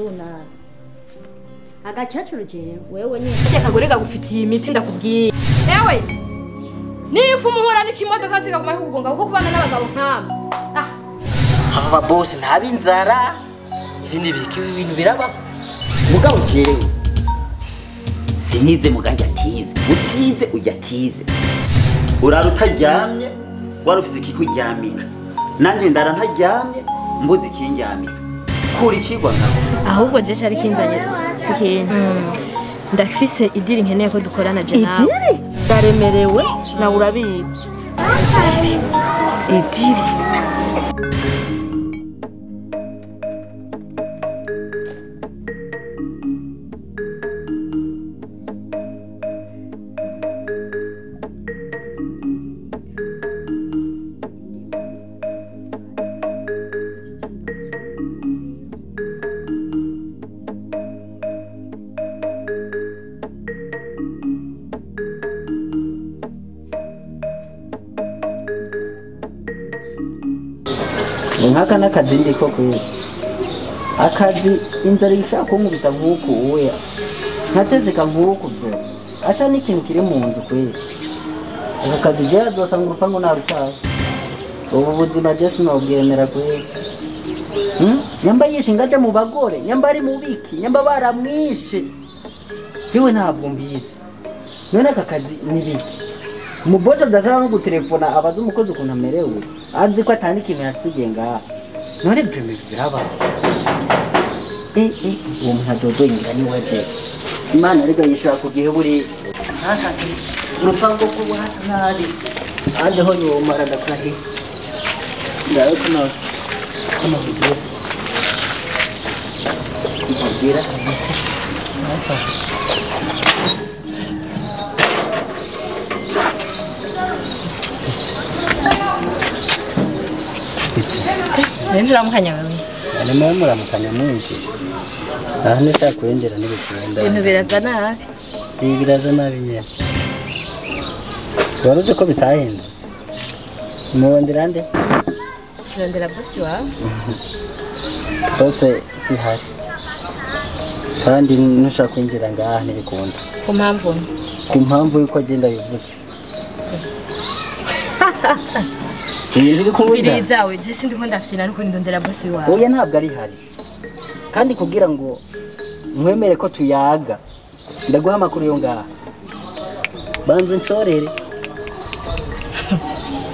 Urunara. Agakecuru jewe. Wewe nyine. Kajya kagore gagufitiye imiti ndakubwiye. Ewe. Niyo umuhura n'ikimodoka sigaguma kukugonga kuko kubana n'abagabo nk'aba. Ah. Aba boss ntabinzara. Ibi ni biki ibintu biraba. Mugabo jewe. Sinize muganja atize. Utize ujya atize. Urara utaryamye wari ufise ikikuryamika. Nanje ndara ntaryamye mbuze ikindyamika. Kuri ikigwa nkaho. Ahubwo je cari kinzanye sikindi. Ndafise idiri nkeneye ko dukorana je nawe. Idiri? Ndaremerewe na urabizi. Idiri. Nkaka nakazi ndiko kweli. Akazi inzara ishaka kunkubita nkuku uya. Nkatezeka nkuku vyo. Ata n'ikintu kiri mu nzu kweli. Aka kazi je azosanga urupangu narutaye. Ubu buzima je sinobwemera kweli. Nyamba yishe ngaja mu bagore, nyamba ari mu biki, nyamba baramwishe. Jewe ntabwo mbizi. None aka kazi ni biki? Umubosi adashaka no gutelefona abaza umukozi ukuntu amerewe. Azi ko atani ikintu yasigiye ngaha. None vyeme biraba. Uwo muntu adodoye ingani weje. Imana ariko yishaka kugihe buri. Ntasake urupango ko hasa nabi. Ande ho yomara ndakurahi. Ndawe kuno. Kuno kugira. Kugira. Nendera mukanya wewe. Arimo muramukanya mwinshi. Aha nishaka kwinjira n'ibikunda. Ibintu biraza nabi. Ibi biraza nabi nyene. Waruze ko bitahindutse. Murondera nde? Murondera boss wawe. Boss si hari. Kandi ntushaka kwinjira ngaha ntibikunda. Ku mpamvu? Ku mpamvu yuko agenda bivuze. Mviriza we je sindi ko ndafyina nuko ndondera boss wawe. Oya ntabwo ari hari. Kandi kugira ngo nkwemere ko tuyaga ndaguha amakuru yo ngaha. Banze ncorere.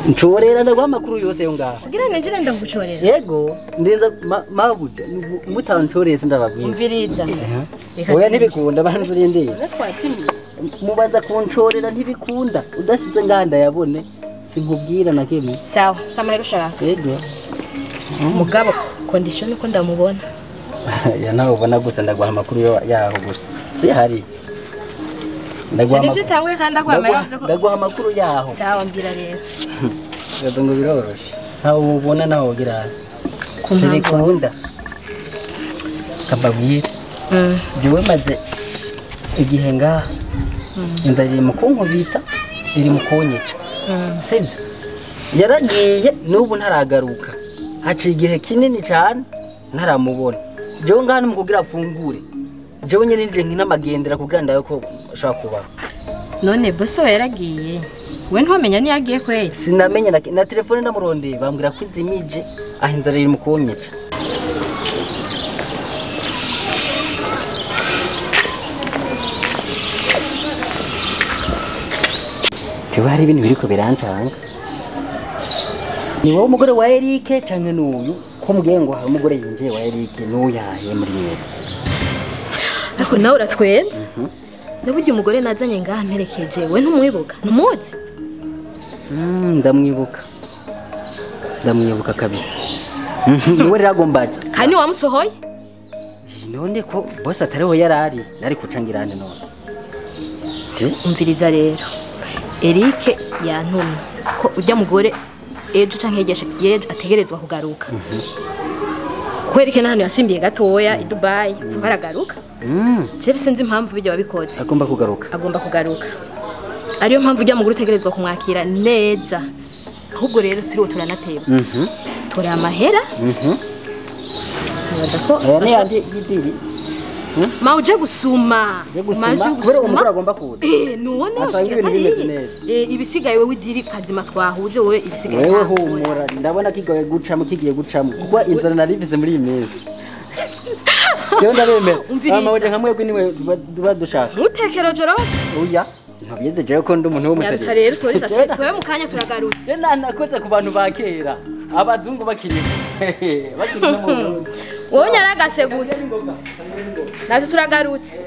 Ncorera ndaguha amakuru yose yo ngaha. Kugira ninjire ndagucorera. Yego ndinza mabuja mutancorere sindababwira. Mviriza. Oya ntibikunda banze urindire. Mubanza kuncorera ntibikunda udasize ngaha ndayabone. Sinkubwira na kimwe. Sawa, samahero ushaka. Yego. Mugabo condition uko ndamubona. Ya nawe ubona gusa ndaguha amakuru yaho gusa. Si hari. Ndaguha amakuru. Nivyo kandi ndaguha amakuru yaho. Sawa mbwira rero. Gazo ngo biroroshe. Ntawe ubona nawe ugira. Ntibikunda. Kababwira. Jewe maze igihe ngaha. Inzara iri mu kunkubita, iri mu kunyica. Sibyo yaragiye n'ubu ntaragaruka haciye igihe kinini cyane ntaramubona jewe ngaha nimukubwira afungure jewe nyene nje nk'inamagendera kugira ndabe ko ashobora kubaho. None boss we yaragiye we ntiwamenya niyo agiye kweli? Sinamenye na telefone ndamurondeye bambwira ko izimije aho inzara iri mu kunyica. Tiba hari ibintu biriko birancanga. Ni wowe umugore wa Eric canke n'uyu ko mbwiye ngo hari umugore yinjiye wa Eric n'uyahe muri mwe? Ariko nawe uratwenza. N'uburyo umugore nazanye ngaha mperekeje we ntumwibuka? Ntumuzi? Ndamwibuka. Ndamwibuka kabisa. Niwe rero agombaje. Kandi wamusohoye? None ko boss atariho yarari nari kucangira nde none. Umviriza rero. Eric yantumye ko ujya mugore ejo canke yejo ategerezwa kugaruka. Kuko Eric nahano yasimbiye gatoya i Dubai vuba aragaruka. Jeff sinzi impamvu bijya wabikoze. Agomba kugaruka. Agomba kugaruka. Ariyo mpamvu ujya mugore utegerezwa kumwakira neza. Ahubwo rero turiho turanateba. Tora amahera. Nibaza ko Aya ni yandi y'idiri. Ma uje gusuma. Uje gusuma kubera uwo mugore agomba kuza. None Asanga ibintu bimeze neza. Ibisigaye wewe idiri kazima twahuje wewe ibisigaye. Wewe humura ndabona kigoye gucamo kigiye gucamo kuko inzara narivise muri iyi minsi. Jewe ndabemera. Mama uje nka mwebwe niwe duba dushaka. Mutekero joro? Oya. Ntabiyeze jewe ko ndi umuntu w'umusere. Nyarutsa rero tori sashe twe mu kanya turagarutse. Je nanakoze ku bantu ba kera. Abazungu bakiri. Bakiri no mu Burundi. Wowe nyaragase gusa. Natwe turagarutse.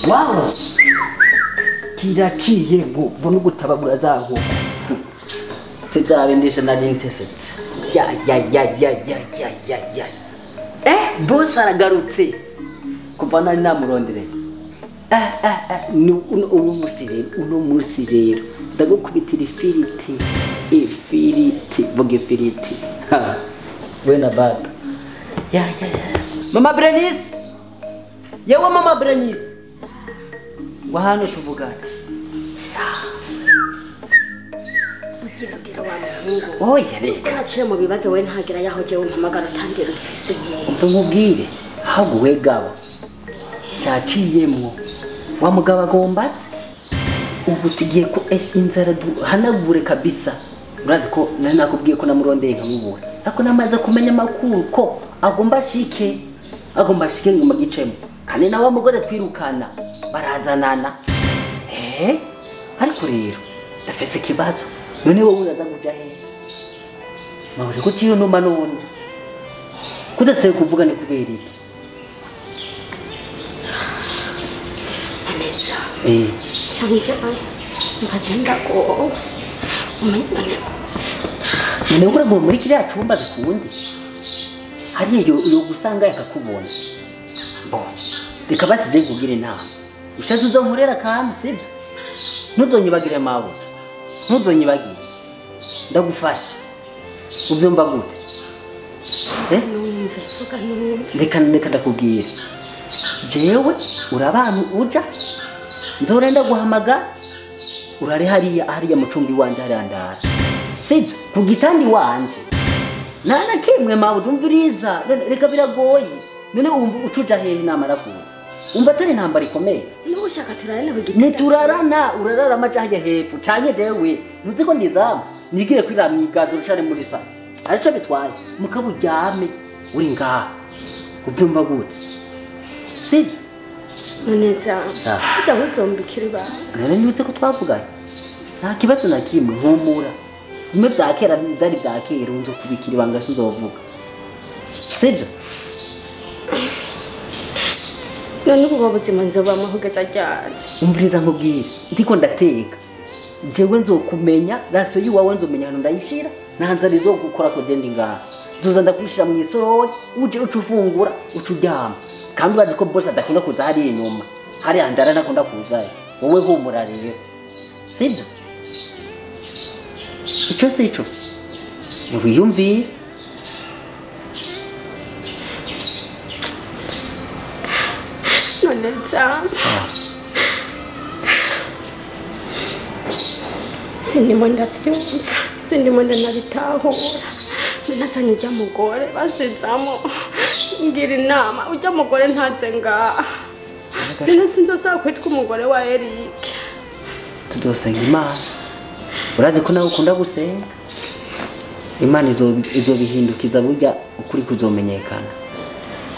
Wow! Kiraciye ngo mbone ugutabagura za nkoko. Se byabendesha nari ntesetse. Ya ya ya ya ya ya ya ya. Boss aragarutse. Kuva nari namurondere. Uno musi rero ndagukubitira ifiriti. Ifiriti, vuga ifiriti. We na baba. Ya ya ya. Mama Berenice. Yewe Mama Berenice. Wa hano tuvugana. Ugira wa muhungu. Oya reka. Naciye mu bibazo we ntagira yaho jewe mpamagara utangire ufise nke. Nkubwire haguwe gabo. Cyaciyemwo. Wa mugabo agombatse. Ubu tugiye ko inzara duhanagure kabisa. Urazi ko nari nakubwiye ko namurondeye nkamubura. Ariko namaze kumenya amakuru ko agomba ashike. Agomba ashike ngo magicemo. Kandi nawe mugore twirukana barazanana. Ariko rero ndafese kibazo. None wowe uraza kuja he? Mawuje ko tiyo numa none. Kudaseye kuvuga ni kubera iki? Aneza. Chanje ngagenda ko umenyane. None ukora ngo muri kiriya cumba bikundi. Hariya yo gusanga yakakubona. Bon, reka basije kugira inama. Ushaze uzonkorera kandi sibyo? Ntuzonyibagire mawe. Ntuzonyibagire. Ndagufasha. Ubyumva gute? Numve suka numve. Reka ndakubwira. Jewe urabana uja nzorenda guhamaga urare hariya mucumbi wanje harandara. Sibyo? Ku gitandi wanje. Nana kimwe mawe umviriza reka biragoye. None umva ucuja hehe inama rakuza. Umva atari intambara ikomeye. Nushaka turarana ku gitanda. Niturarana urarara amaja hajya hepfo canye jewe ntuzi ko ndizamu nigire kwira mwigazo ucane muri sa. Arico bitwaye mukaburyame uri ngaha. Ubyumva gute? Sibyo? Noneza. Ujya uzombikira ibanga. None ntuzi ko twavuganye. Nta kibazo na kimwe nkumura. Bimwe bya kera byari bya kera unzo kubikira ibanga sinzovuga. Sibyo? None ubwo buzima nzobamwo kugeza ryari? Umviriza nkubwire ndiko ndateka. Jewe nzokumenya rasiyo yiwawe nzomenya hano ndayishira nanza rizogukora ko jendi ngaha. Nzoza ndakushira mu isorori uje uca ufungura uca uryama. Kandi urazi ko boss adakunda kuza hariya inyuma. Hariya ndara ntakunda kuzayo. Wowe humura rero. Sibyo? Ico si ico. Wiyumvire. Noneza. Sindimo ndavyumva, sindimo ndanabitahura. Nazanye ujya mugore basizamo ngira inama ujya mugore ntaze ngaha. None sinzosaba kwitwa umugore wa Eric. Tuzosenga Imana. Urazi ko nawe ukunda gusenga. Imana izobihindukiza burya ukuri kuzomenyekana.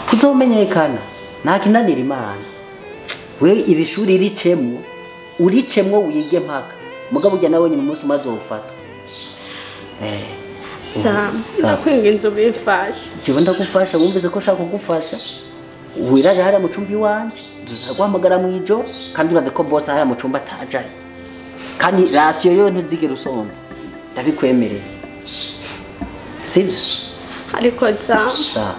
Kuzomenyekana. Nta kinanira Imana. We iri shuri ricemwo, uricemwo wige mpaka. Mugabo ujya nawe nyuma umunsi umaze ufatwa. Sam, ndakwinginze ubimfashe. Jewe ndagufasha wumvise ko ushaka kugufasha. Wiraje hariya mu cumbi iwanje, nzaguhamagara mu ijoro kandi urazi ko boss hariya mu cumba atajayo. Kandi rasiyo yo ntuzigera usonza. Ndabikwemereye. Sibyo? Ariko Sam.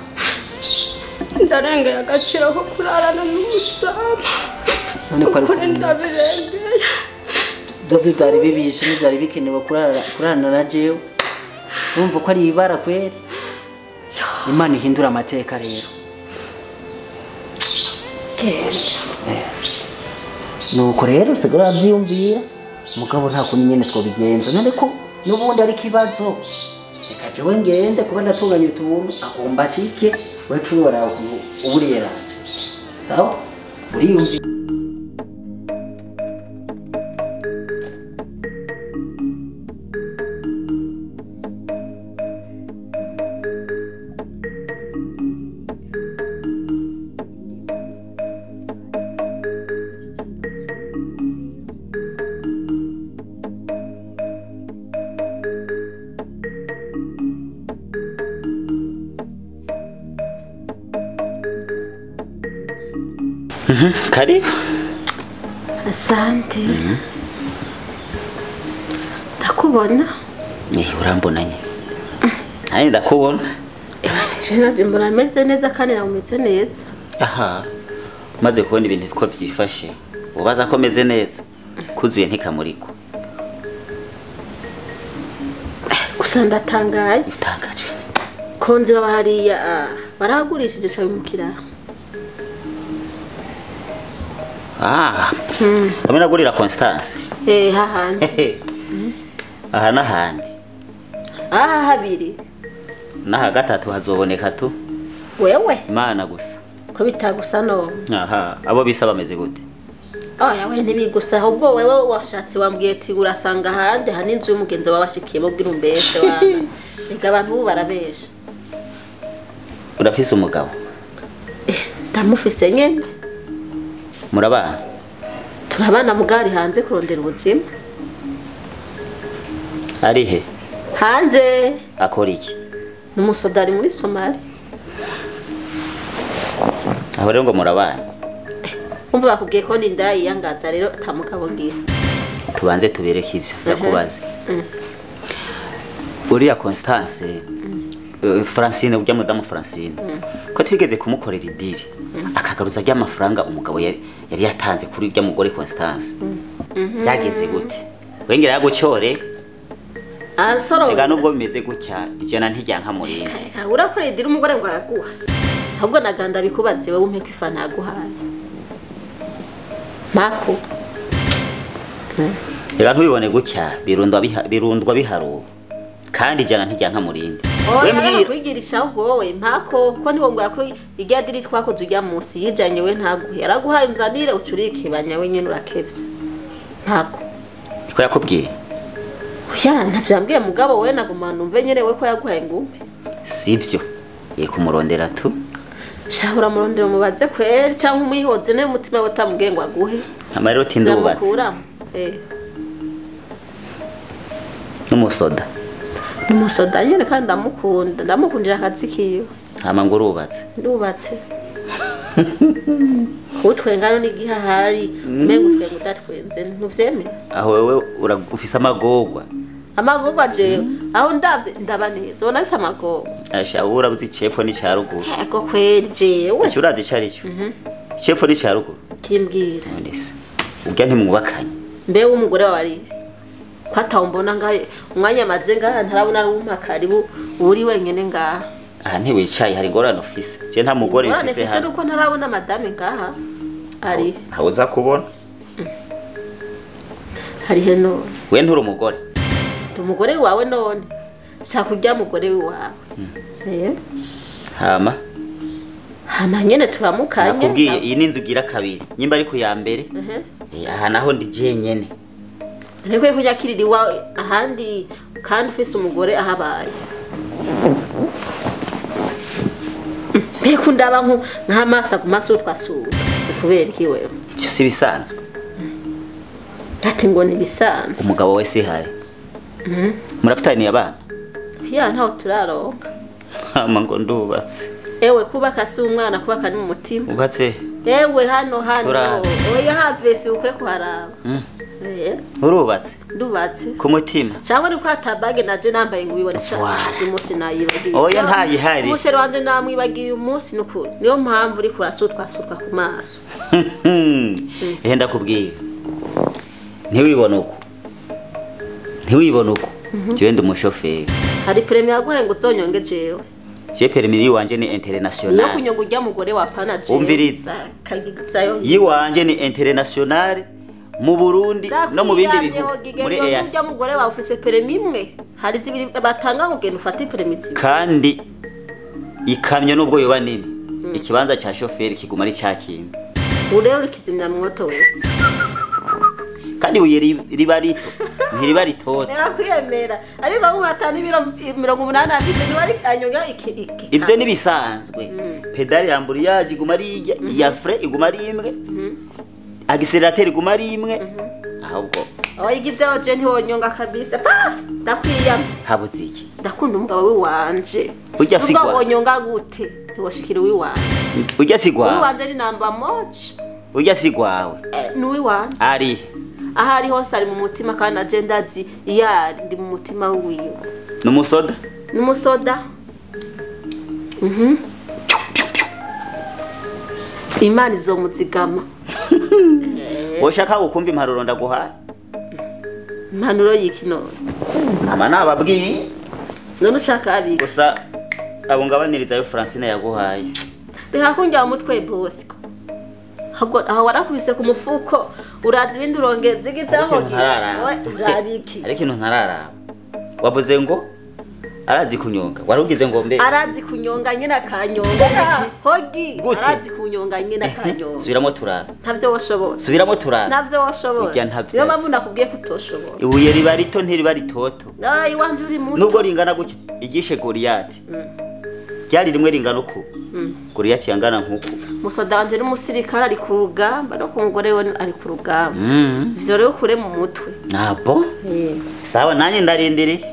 Ndarengeye agaciro ko kurarana n'umuzamu. None ko ariko ndabirengeye. Dovyo byari bibishe n'ibyari bikenewe kurarana na jewe. Urumva ko ari ibara kweri. Imana ihindura amateka rero. Nuko rero usigara uravyiyumvira. Mugabo nta kuntu nyene twobigenza. None ko n'ubundi ari kibazo. Reka jewe ngende kuba ndatunganya utuntu agomba acike wecu ubora uburiyeranje. Sawa? Uriyumvi. Karibu. Asante. Ndakubona. Urambona nye. Ayi ndakubona. Je mbona meze neza kandi nawe umeze neza. Aha. Maze kubona ibintu ko byifashe. Ubaza ko meze neza. Kuzuye ntikamuriko. Gusa ndatangaye. Utangaje. Konzi baba hariya baragurishije cyabimukira. Ah. Hamwe nagurira Constance. Hahandi. Aha nahandi. Aha habiri. Naha gatatu hazoboneka tu. Wewe? Imana gusa. Ko bitagusa no. Aha, abo bisa bameze gute? Oya we ntibigusa ahubwo wewe washatse wambwiye ati urasanga ahandi hani inzu y'umugenzi wabashikiyemo bwira umbeshe wana. Ega abantu ubu barabesha. Urafise umugabo? Ndamufise nyene. Murabana? Turabana mugari hanze kurondera ubuzima. Ari he? Hanze. Akora iki? Numusodari muri Somalia. Aho rero ngo murabana. Umva bakubwiye ko ninda yiyangaza rero atamugabo ngira. Tubanze tubereke ivyo ndakubaza. Uriya Constance Francine ujya mudamu Francine. Ko twigeze kumukorera idiri. Akagaruza ry'amafaranga umugabo yari yatanze kuri ujya mugore Constance. Byagenze gute? Wengera yagucyore. Ansoro. Ega nubwo bimeze gutya ijana ntijyanka murindi. Urakora idiri umugore ngo araguha. Ahubwo naganda bikubaze wewe umpe kwifana yaguhaye. Mako. Ega ntubibone gutya birundwa biharuwe. Kandi ijana ntijyanka murindi. We mbwira kwigirisha wowe mpako ko niwo ngo yako irya diri twakoze ujya munsi yijanye we ntaguhe yaraguhaye umzanire ucurikebanya we nyene urakevye mpako niko yakubwiye. Ya ntavyambwiye mugabo we naguma numve nyene we ko yaguhaye ngumpe sivyo ye kumurondera tu shahura murondera mubaze kweri cyangwa umuyihoze ne mutima we tamubwiye ngo aguhe amariro tindubatse n'umusoda Umusoda nyene kandi ndamukunda ndamukundira akazi kiwe. Hama ngo urubatse? Ndubatse. Kutwengano n'igihahari umengo utwenga udatwenze ntuvyemera. Aho wewe ufise amagorwa. Amagorwa jewe aho ndavye ndaba neza ubona bise amagorwa. Asha urabuze icepfo n'icaruguru. Yego kweri jewe. Ico urazi ico arico? Icepfo n'icaruguru. Kimbwira. None se urya ntimwubakanye. Mbe w'umugore wawe ari kwata umbona ngaye umwanya maze ngaha ntarabona ari umpakari uri wenyene ngaha. Aha ntiwicaye hari ingorane ufise. Je nta mugore mfise hano. Nuko ntarabona madame ngaha. Ari. Ntawuza kubona. Hari he none. We nturi umugore. Ndi umugore wawe none. Shaka kurya mugore wawe. Hama. Hama nyene turamukanye. Nakubwiye iyi ni inzu igira kabiri. Nyimba ariko ya mbere. Aha naho ndi jenyene. Ntikwiye kujya kirira iwawe ahandi kandi ufise umugore ahabaye. Mbega ndaba nk'amaso ku maso twasura kubera iki wewe? Ivyo si bisanzwe. Ati ngo ni bisanzwe. Umugabo we si hari. Murafitaniye abana? Ya ntaho turaronka. Hama ngo ndubatse. Ewe kubaka si umwana kubaka ni mu mutima. Ubatse? Ewe hano hano. Oya havesi ukwe kuharaba. Urubatse? Ndubatse. Ku mutima. Cyangwa ni kwa tabage naje nambaye ngo ubibone umunsi nayibagiye. Oya ntayihari. Umusheri wanje namwibagiye umunsi nukuri. Niyo mpamvu uri kurasutwa sutwa ku maso. Ehe ndakubwiye. Ntiwibone uko. Ntiwibone uko. Jewe ndi umushoferi. Hari premier yaguhaye ngo uzonyonge jewe. Je permis wanje ni international. Niyo kunyonga ujya mugore wa pana jewe. Umviriza. Yiwanje ni international. Mu Burundi no mu bindi bihugu muri EAC. Ujya mugore wawe ufise permis imwe hari zibiri batanga ngo genda ufate permis zibiri. Kandi ikamyo nubwo yoba nini ikibanza cya shoferi kiguma ari cya kindi. Urero uri kizimyamwoto wewe. Kandi ibuye riba rito ntiriba ritoto. Ntibakwiyemera ariko umuntu atana ibiro 80 afite niba ari anyonga iki. Ivyo nibisanzwe. Pedali ya embrayage iguma ari ijya, iya frein iguma ari imwe. Accélérateur iguma ari imwe. Ahubwo aho yigizeho je ntiwonyonga kabisa. Pa ndakwiyama. Habuze iki? Ndakunda umugabo wiwanje. Ujya sigwa. Wonyonga gute? Ntiwoshikira uwiwanje. Ujya sigwa. Uwiwanje ni namba moja. Ujya sigwawe. Ni uwiwanje. Ari aho ari hose ari mu mutima kandi aje ndazi iyo ari ndi mu mutima wiwe. Ni umusoda? Ni umusoda. Imana izomuzigama. Woshaka ukumva impanuro ndaguhaye? Impanuro yiki none? Ama nababwiye. None ushaka abiki? Gusa abo ngabaniriza yo Francine yaguhaye. Reka kunjya umutwe Bosco. Aho warakubise ku mufuko uraza ibindi urongeza igizaho urabiki. Ariko ikintu ntararaba. Wavuze ngo arazi kunyonga. Warugize ngo mbe arazi kunyonga nyina kanyonga. Hogi arazi kunyonga nyina kanyonga. Subiramo turara. Ntavyo woshobora. Subiramo turara. Ntavyo woshobora. Niyo mpamvu nakubwiye kutoshobora. Ibuye riba rito ntiriba ritoto. Nawe iwanje uri muto. Nubwo ringana gutya igishe Goliath. Ryari rimwe ringana uko. Goliath yangana nkuko. Musoda wanje n'umusirikare ari ku rugamba no ku mugore we ari ku rugamba. Ivyo rero kure mu mutwe. Nabo? Sawa nanye ndarindiriye.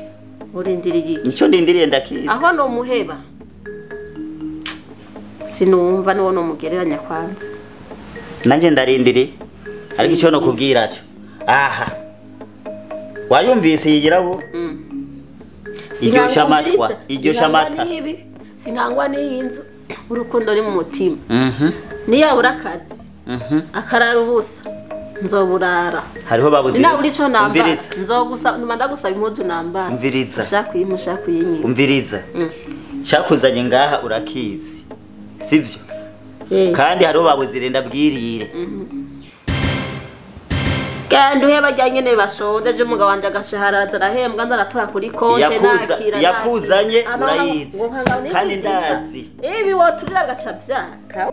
Urindiriye iki? Nico ndindiriye ndakizi. Aho no muheba. Sinumva nuwo no mugereranya kwanza. Nanje ndarindiriye. Ariko ico no kubwira cyo. Aha. Wayumvise yigirabo? Iryo shamatwa, iryo shamata. Sinkangwa n'iyinzu. Urukundo ni mu mutima. Niyo akazi. Akarara ubusa. Nzoburara. Hariho babuze. Naburi ico nambara. Nzogusa numa ndagusaba impuzu nambara. Umviriza. Ushaka kuyimpa ushaka kuyinyima. Umviriza. Cakuzanye ngaha urakizi. Sivyo? Kandi hariho babuze renda bwirire. Kandi uheba jyanye bashonje je umugabo wanje agashahara arahembwa ndaratora kuri konte nakira. Yakuzanye urayizi. Kandi ndazi. Ibi woturira gaca vyaka.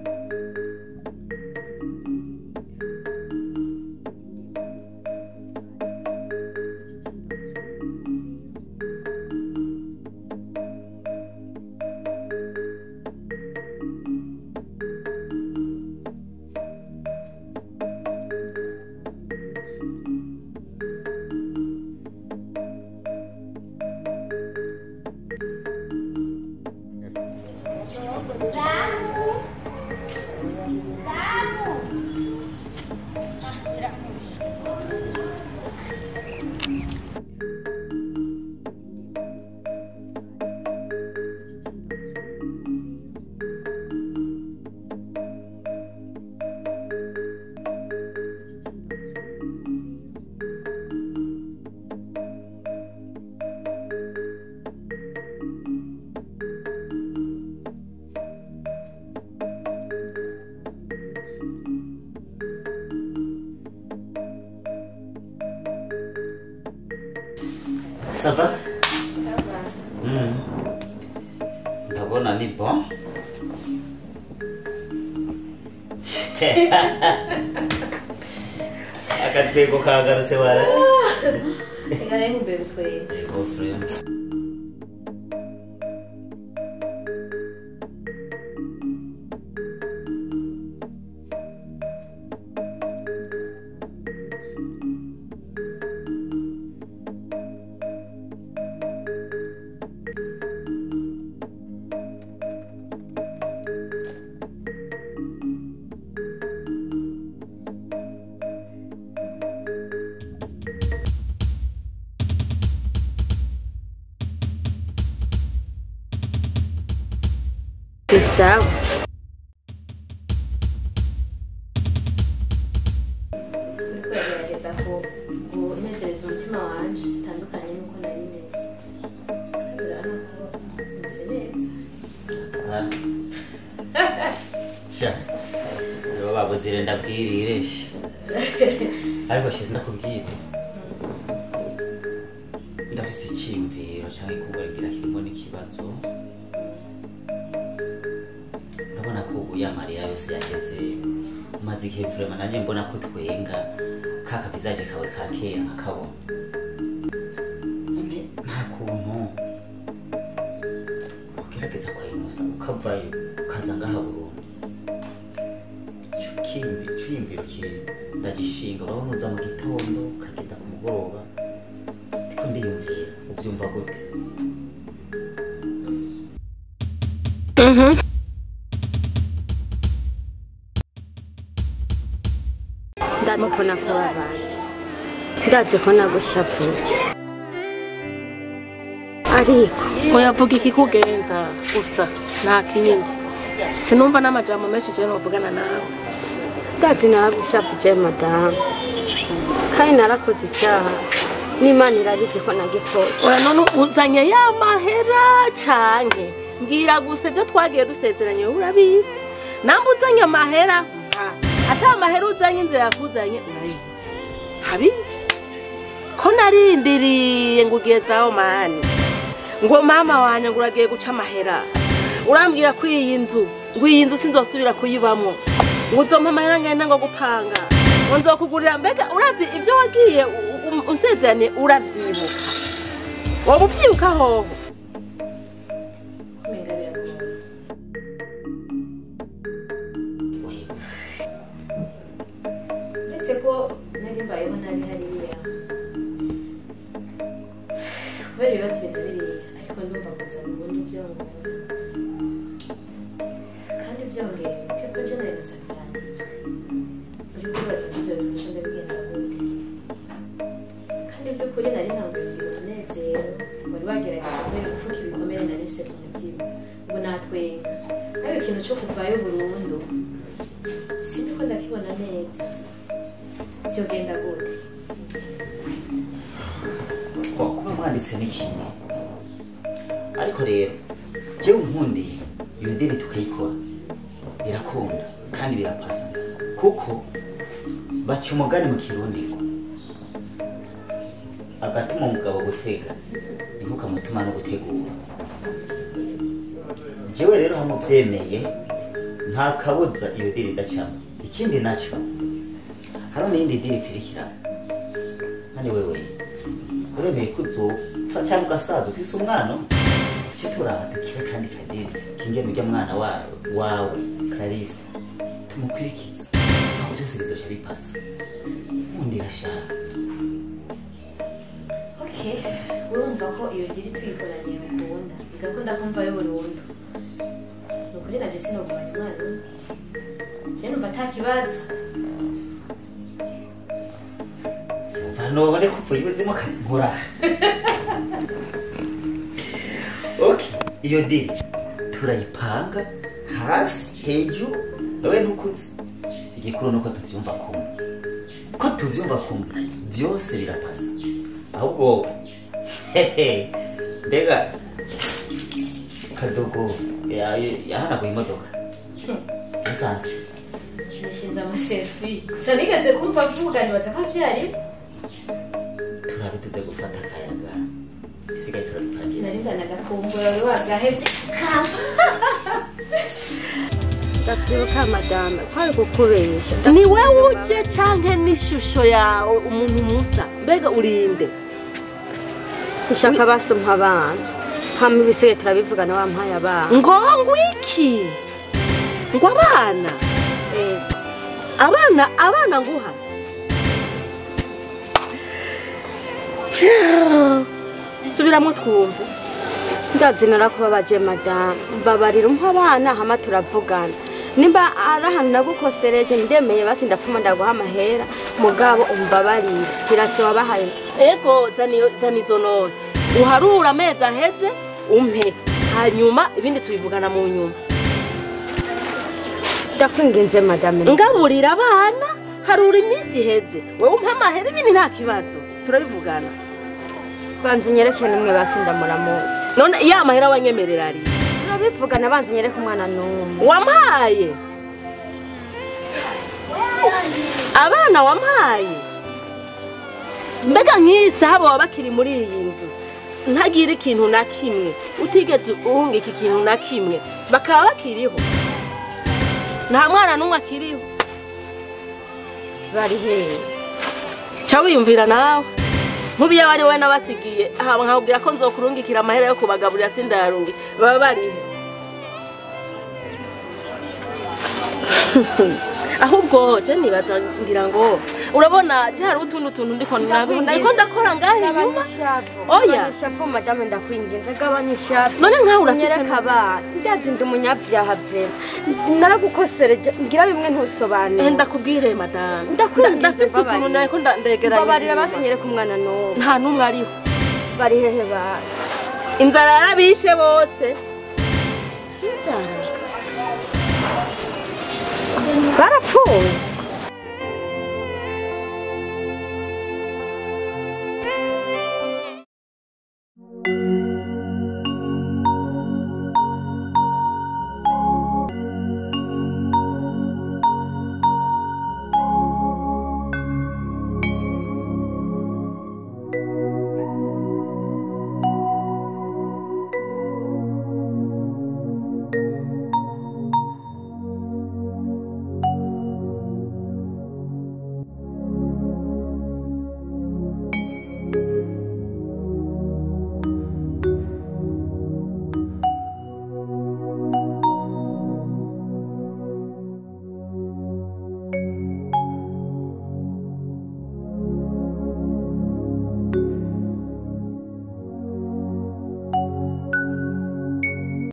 Ça va? Ça va. Ndabona ni bon. Akatwego kagarutse wara. Reka rero nkubwire utwenge. Yego friend. Sawa. Uriko uragerageza kunezereza umutima wanje bitandukanye n'uko nari meze. Kandi urabona ko meze neza. Sha. Rero babuzire ndabwirire. Ariko shit ndakubwira. Ndafise icyiyumviro canke kubagira kirimo n'ikibazo. Urabona ko ubu ya Mariya yose yageze umaze igihe vraiment nanje mbona ko twenga kaka visage kawe ka kera nkakabona. None nta kuntu ugerageza kwayimusa ukavayo ukaza ngaha Burundi. Icyiyumviro kiri ndagishinga urabona uza mu gitondo ukagenda ku mugoroba ndiko ndiyumvira ubyumva gute? Ndazi ko nakubabaje, ndazi ko nagushavuye, ariko oyavuga ikikugenza gusa nta kindi. Sinumva n'amajambo menshi je novugana nawe. Ndazi naragushavuje madamu, kandi narakoze icyaha n'Imana irabizi ko nagikoze. Oya none uzanye ya mahera canke mbwira gusa ibyo twagiye dusezeranye urabizi. Namba uzanye amahera ata amahera uzanye inzira yakuzanye urayizi. Habizi ko narindiriye ngo ugezaho mani ngo mama wanje ngo uragiye guca amahera urambwira ko iyi nzu ngo iyi nzu sinzosubira kuyibamwo ngo uzompa amahera ngenda ngo gupanga ngo nzokugurira. Mbega urazi ibyo wagiye unsezeranye uravyibuka? Woba uvyibuka hoho? Kumenga biragoye. Uretse ko nari mbayeho nabi hariya kubera ibibazo ibintu biriya, ariko ndumva kuza burundu byongora. Kandi byongeye kuko je na Innocent turanditswe. Uri kubaza ibyo bintu nca ndabigenza gute? Kandi by'ukuri nari ntanguye kugira umunezero wari wagerageje kubera gufuka ibikomere nari mfise ku mutima. Ubu natwenga. Ariko ikintu cyo kuvayo burundu sindiko ndakibona neza. Vyogenda gute? Kuba mwanditse ni kimwe, ariko rero jewe nkundiye iyo deni tukayikora birakunda kandi birapasa, kuko baca umugani mu Kirundi ngo agatuma umugabo gutega niko kamutuma no gutegura. Jewe rero hamwe vyemeye nta kabuza iyo deni idacamo. Ikindi naco hariho n'iyindi deni ipfirikira kandi wewe uremeye ko uzopfa cyangwa ugasaza ufise umwana umwe, tuce turaba dukire kandi kadiri kingene urya mwana wawe Clarisse tumukurikiza aho byose bizoca bipasa. Nkundira sha. Okay, urumva ko iyo diri tuyikoranye ukunda bigakunda kumvayo burundu. Nukuri naje sinogumanya umwana umwe. Je numva ata kibazo. Nobone kuvuye ubuzima nkora. Okay, iyo diri turayipanga hasi hejuru nawe ntukuze. Igikuru nuko tuvyumva kumwe. Ko tuvyumva kumwe byose birapasa. Ahubwo hehe mbega kadogo yahanaguye imodoka. Sisanzwe. Nishinze ama selfie. Gusa nigeze kumva avuga nibaza ko vyari turabe tuze gufata akayaga bisigaye turabipangira. Nari ndanagakumbura wari wagahevye kama. Ndavyibuka madame kwari kukubesha. Ni wewe uje canke n'ishusho yawe umuntu musa? Mbega urinde? Nshaka basompa abana hama ibisigaye turabivugana wampaye abana. Ngo ngwiki? Ngo abana? Abana abana nguha? Subiramwo twumve. Ndazi narakubabaje madamu, mbabarira umpa abana hama turavugana. Nimba ari ahantu nagukosereje ndemeye basi ndapfuma ndaguha amahera, mugabo umbabarire kirase wabahaye. Ego zana izo noti uharura amezi aheze umpe, hanyuma ibindi tubivugana mu nyuma. Ndakwinginze madamu. Ngaburira abana harura iminsi iheze wewe umpa amahera ibindi nta kibazo turabivugana. Banza unyereke nimwe basi ndamuramutse. None ya mahera wanyemerera ari? Turabivugana banza unyereke umwana n'umwe. Wampaye? Abana wampaye mbega nk'iyi saha baba bakiri muri iyi nzu ntagira ikintu na kimwe utigeze uhunga iki kintu na kimwe bakaba bakiriho nta mwana n'umwe akiriho Bari hehe? Ca wiyumvira nawe nk'ubu iyo ari wowe nabasigiye haba nkakubwira ko nzokurungikira amahera yo kubagaburira sindayarungi baba barihe? Ahubwo je nibaza ngira ngo urabona je hari utundi tuntu ndiko ndiko ndakora ngahe inyuma. Oya. Ishavu madame ndakwinginze gabanya ishavu. None nkawe urafise Unyereka abana ndazi ndi umunyabyaha vrema naragukosereje ngira bimwe ntusobanure. Ndakubwire madame Ndakwinginze ndafise utuntu mbabarira. nariko ndegeranya. Mbabarira basunyereka umwana n'uwo. Nta n'umwe ariho. Bari hehe basi? Inzara yarabishe bose. Inzara barapfuye.